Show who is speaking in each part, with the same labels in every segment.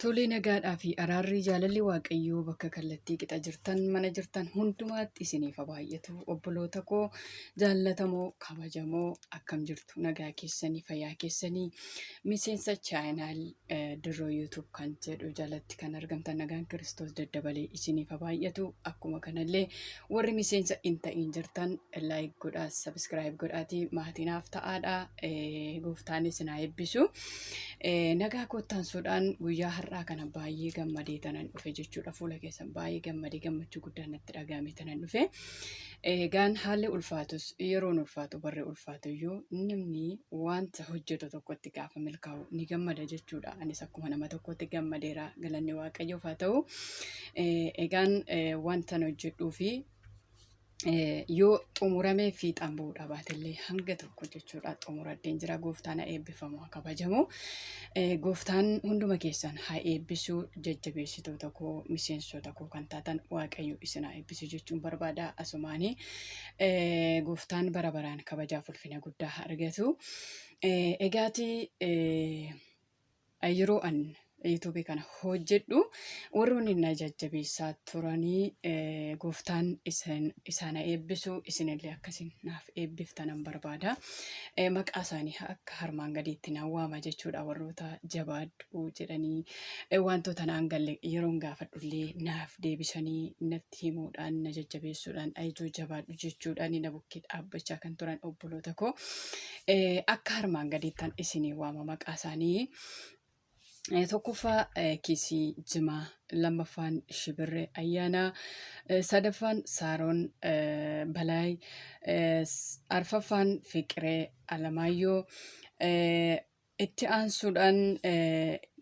Speaker 1: Tolee nagaadhaa fi araarri jaalalli Waaqayyoo bakka kallattii qixa jirtan mana jirtan hundumaatti isiniif haa baay'atu obboloota koo jaallatamoo kabajamoo akkam jirtu nagaa keessanii fayyaa keessanii miseensa chaayinaal dirroo yuutuub kan jedhu jalatti kan argamtan nagaan kiristoos daddabalee isiniif haa baay'atu akkuma kanallee warri miseensa hin ta'in jirtan laayik godhaa sabiskiraayib godhaatii maatiinaaf ta'aadha gooftaan isin haa eebbisu. Nagaa koottaansuudhaan guyyaa har'aa kana baay'ee gammadee tanan dhufe jechuudha. Fuula keessan baay'ee gammadee gammachuu guddaan natti dhaga'ame tanan dhufe. Egaan haalli ulfaatus yeroon ulfaatu barri ulfaatu iyyuu namni wanta hojjetu tokkotti gaafa milkaa'u ni gammada jechuudha. Anis akkuma nama tokkotti gammadeera galanni waaqayyoof haa ta'u. Egaan wantan hojjedhuu fi yoo xumuramee fiixaan ba'uudhaa baatellee hanga tokko jechuudha xumuradheen jira gooftaan haa eebbifamu haa kabajamu gooftaan hunduma keessan haa eebbisu jajjabeessitoota koo miseensota koo kan taatan waaqayyo isin haa eebbisu jechuun barbaada asumaanii gooftaan bara baraan kabajaaf ulfina guddaa haa argatu egaatii yeroo an YouTube kana hojjedhu warroonni na jajjabeessaa turanii gooftaan isaan haa eebbisu isinillee akkasiin naaf eebbiftanan barbaada. Maqaa isaanii akka harmaan gadiitti nan waama jechuudha warroota jabaadhu jedhanii wantoota naan galle yeroon gaafadhullee naaf deebisanii natti himuudhaan na jajjabeessuudhaan ayijoo jabaadhu jechuudhaan na bukkee dhaabbachaa kan turan obboloota koo. Akka armaan gadiittan isinii waama maqaa isaanii. Tokkoffaa Kiisii Jimaa, lammaffaan Shibirree Ayyaanaa, sadaffaan Saaroon Balaay, arfaffaan Fiqiree Alamaayyoo, itti aansuudhaan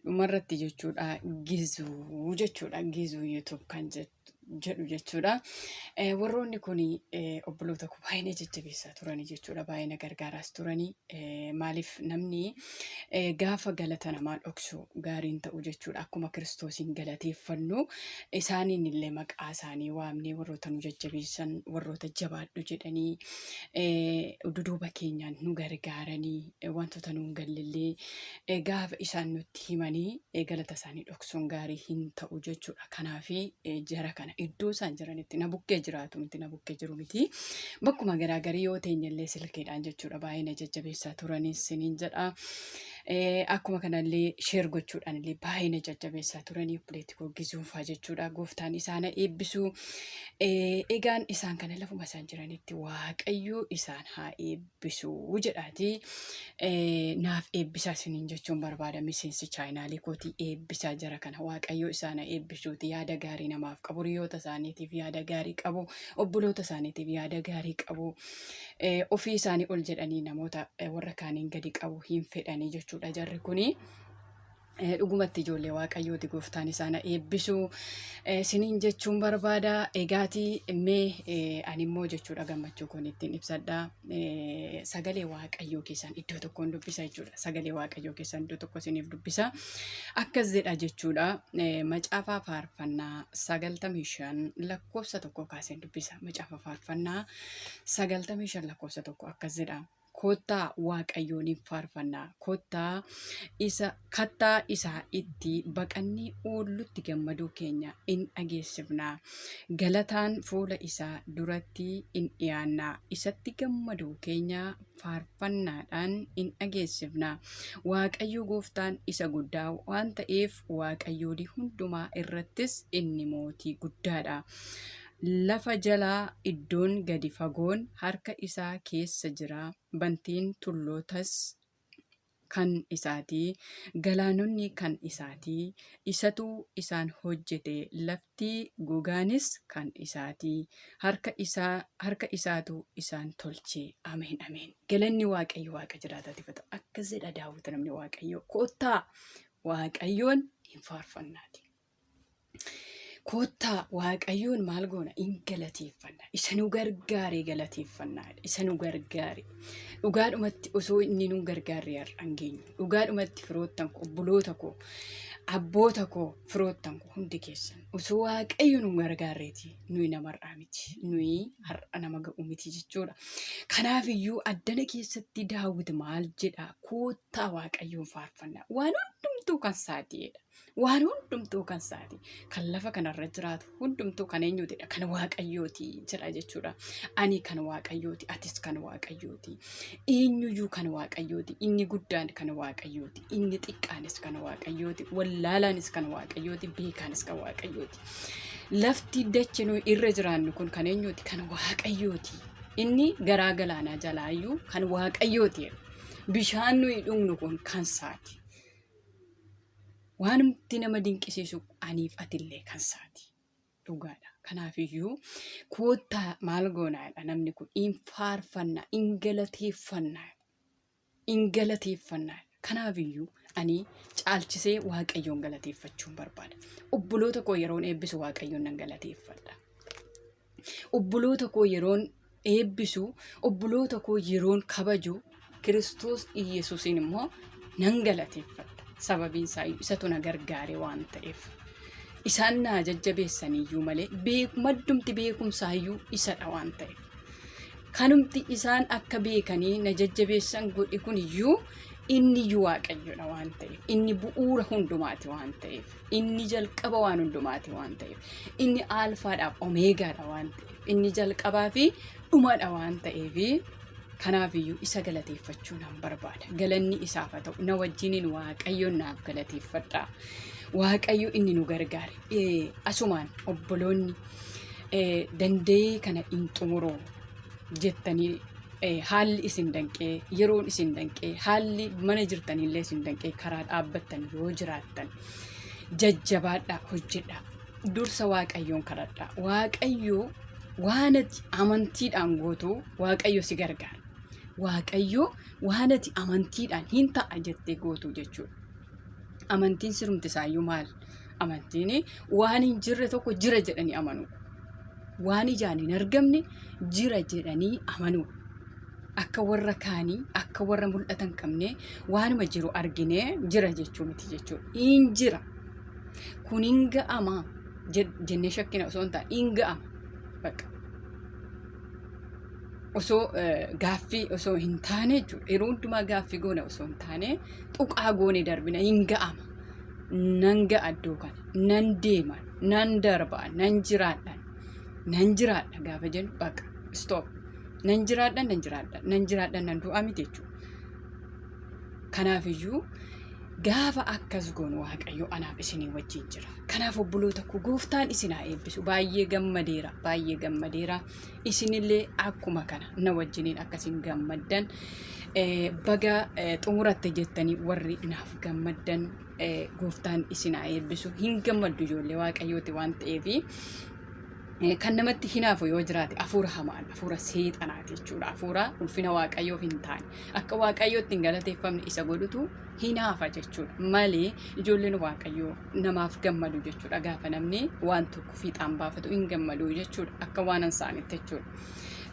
Speaker 1: dhumarratti jechuudha Gizuu jechuudha Gizuu YouTube kan jettu. Jedhu jechuudha. Warroonni kun obboloota koo baay'ee na jajjabeessaa turanii jechuudha. Baay'ee na gargaaraas turanii. Maaliif namni gaafa galata namaa dhoksu gaariin ta'u jechuudha. Akkuma Kiristoosiin galateeffannu isaaniin illee maqaa isaanii waamnee warroota nu jajjabeessan warroota jabaadhu jedhanii duduuba keenyaan nu gargaaranii wantoota nu hin gallellee gaafa isaan nutti himanii galata isaanii dhoksuun gaarii hin ta'u jechuudha. Kanaaf jara kana iddoo isaan jiranitti na bukkee jiraatu miti na bukkee jiru miti. Bakkuma garaagarii yoo teenyellee silkiidhaan jechuudha baay'ee na jajjabeessaa turanis siniin jedha. Akkuma kanallee sheer gochuudhaan illee baay'ee na jajjabeessaa turanii obboleetti koo gizuunfaa jechuudha. Gooftaan isaan haa eebbisu. Egaan isaan kana lafuma isaan jiranitti waaqayyo isaan haa eebbisu. Eebbisu jedhaati naaf eebbisaa isiniin jechuun barbaada miseensi chaayinaalii kootii eebbisaa jara kana waaqayyo isaan haa eebbisuuti yaada gaarii namaaf qabu hiriyoota isaaniitiif yaada gaarii qabu obboloota isaaniitiif yaada gaarii qabu ofii isaanii ol jedhanii namoota warra kaaniin gadi qabu hin fedhanii jechuudha jarri kuni. Dhugumatti ijoollee waaqayyooti gooftaan isaan haa eebbisu isiniin jechuun barbaada. Egaati mee ani immoo jechuudha gammachuu koon ittiin ibsadha. Sagalee waaqayyoo keessaan iddoo tokkoon dubbisa jechuudha. Sagalee waaqayyoo keessaan iddoo tokko isiniif dubbisa. Akkas jedha jechuudha. Macaafa faarfannaa 95 lakkoofsa 1 kaaseen dubbisa. Macaafa faarfannaa 95 lakkoofsa 1 akkas jedha. Kottaa Waaqayyoon in faarfannaa, kottaa isa kattaa isaa itti baqannee oollutti gammaduu keenya in dhageessifnaa. Galataan fuula isaa duratti in dhi'aannaa, isatti gammaduu keenya faarfannaadhaan in dhageessifna. Waaqayyo gooftaan isa guddaa waan ta'eef, waaqayyolii hundumaa irrattis inni mootii guddaa dha. Lafa jalaa iddoon gadi fagoon harka isaa keessa jira, bantiin tullootas kan isaa ti, galaanonni kan isaa ti, isatu isaan hojjete, lafti gogaanis kan isaa ti, harka isaa harka isaatu isaan tolche. Ameen ameen. Galanni Waaqayyo Waaqa jiraataatiif haa ta'u. Akkas jedha Daawit namni Waaqayyoo. Kottaa Waaqayyoon hin faarfannaati. Koottaa Waaqayyoon maal goona? In galateeffanna. Isa nu gargaare galateeffanna. Isa nu gargaare. Dhugaadhumatti osoo inni nu gargaarre har'a hin geenyu. Dhugaadhumatti firoottan koo, obboloota koo, abboota koo, firoottan koo hundi keessan osoo Waaqayyo nu gargaarreeti nuyi nama har'aa miti. Nuyi har'a nama ga'u miti jechuudha. Kanaaf iyyuu addana keessatti Daawit maal jedha? Koottaa Waaqayyoon faarfanna. Waan hundumtuu kan isaatiidha. Waan hundumtuu kan isaati. Kan lafa kanarra jiraatu hundumtuu kan eenyuutidha? Kan Waaqayyooti jedha jechuudha. Ani kan Waaqayyooti, atis kan Waaqayyooti. Eenyuyyuu kan Waaqayyooti. Inni guddaan kan Waaqayyooti. Inni xiqqaanis kan Waaqayyooti. Wallaalaanis kan Waaqayyooti. Beekaanis kan Waaqayyooti. Lafti dachi nuyi irra jiraannu kun kan eenyuuti? Kan Waaqayyooti. Inni garaa galaanaa jalaayyuu kan Waaqayyooti. Bishaan nuyi dhugnu kun kan isaati. Waanumti nama dinqisiisu aniif atillee kan isaati. Dhugaadha. Kanaafiyyuu koottaa maal goonaadha namni kun in faarfanna, in galateeffanna, in galateeffanna. Kanaafiyyuu ani caalchisee Waaqayyoon galateeffachuun barbaada. Obboloota koo yeroon eebbisu Waaqayyoon nan galateeffadha. Obboloota koo yeroon eebbisu, obboloota koo yeroon kabaju, Kiristoos Iyyasuusiin immoo nan galateeffadha. Sababiin isaa isatu na gargaare waan ta'eef. Isaan naa jajjabeessaniyyuu malee maddumti beekumsaayyuu isadha waan ta'eef. Kanumti isaan akka beekanii na jajjabeessan godhe kun iyyuu inni iyyuu Waaqayyodha waan ta'eef. Inni bu'uura hundumaati waan ta'eef. Inni jalqaba waan hundumaati waan ta'eef. Inni aalfaadhaaf omeegaadha waan ta'eef. Inni jalqabaa fi dhumadha waan ta'eef kanaafiyyuu isa galateeffachuu nan barbaada. Galanni isaaf haa ta'u. Na wajjiniin Waaqayyoon naaf galateeffadha. Waaqayyo inni nu gargaare. Asumaan obboloonni danda'ee kana hin xumuruu jettanii haalli isin danqee yeroon isin danqee haalli mana jirtanillee isin danqee karaa dhaabbattan yoo jiraattan jajjabaadhaa hojjedhaa. Dursa Waaqayyoon kadhadhaa. Waaqayyo waan ati amantiidhaan gootu Waaqayyo si gargaara. Waaqayyo waan ati amantiidhaan hin ta'a jettee gootu jechuudha. Amantiin sirumti isaayyuu maal? Amantiin waan hin jirre tokko jira jedhanii amanuu. Waan ijaan hin argamne jira jedhanii amanuu. Akka warra kaanii, akka warra mul'ata hin qabne waanuma jiru arginee jira jechuu miti jechuudha. Hin jira. Kun hin ga'ama jennee shakkina osoo hin taane hin ga'ama. Bakka. Osoo gaaffii osoo hin taane jechuudha. Yeroo hundumaa gaaffii goona osoo hin taane tuqaa goone darbina hin ga'ama. Nan ga'a iddoo kana. Nan deema. Nan darba. Nan jiraadha. Nan jiraadha gaafa jennu baqa. Stop. Nan jiraadha nan jiraadha. Nan jiraadha nan du'a miti jechuudha. Kanaafiyyuu gaafa akkas goonu Waaqayyo anaaf isinii wajjin jira. Kanaaf obboloota koo gooftaan isin haa eebbisu. Baay'ee gammadeera. Baay'ee gammadeera. Isinillee akkuma kana na wajjiniin akkasiin gammaddan baga xumuratte jettanii warri naaf gammaddan gooftaan isin haa eebbisu. Hin gammaddu ijoollee Waaqayyooti waan ta'eefi. Kan namatti hinaafu yoo jiraate hafuura hamaadha, hafuura seexanaati jechuudha. Hafuura ulfina Waaqayyoof hin taane, akka Waaqayyootti hin galateeffamne isa godhutu hinaafa jechuudha. Malee ijoolleen Waaqayyoo namaaf gammadu jechuudha. Gaafa namni waan tokko fiixaan baafatu hin gammadu jechuudha. Akka waan ansaanitti jechuudha.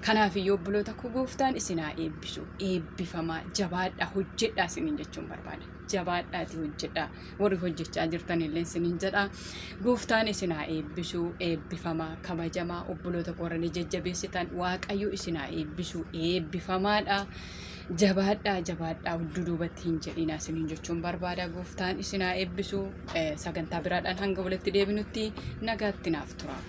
Speaker 1: Kanaaf iyyuu obboloota koo gooftaan isin haa eebbisu. Eebbifamaa, jabaadhaa, hojjedhaa isiniin jechuun barbaada. Jabaadhaatii hojjedhaa. Warri hojjechaa jirtan illee isiniin jedha. Gooftaan isin haa eebbisu. Eebbifamaa, kabajamaa, obboloota koo warra ni jajjabeessitan Waaqayyo isin haa eebbisu. Eebbifamaadha. Jabaadhaa, jabaadhaa, hudduu duubatti hin jedhinaa isiniin jechuun barbaada. Gooftaan isin haa eebbisu. Sagantaa biraadhaan hanga walitti deebinutti nagaatti naaf tura.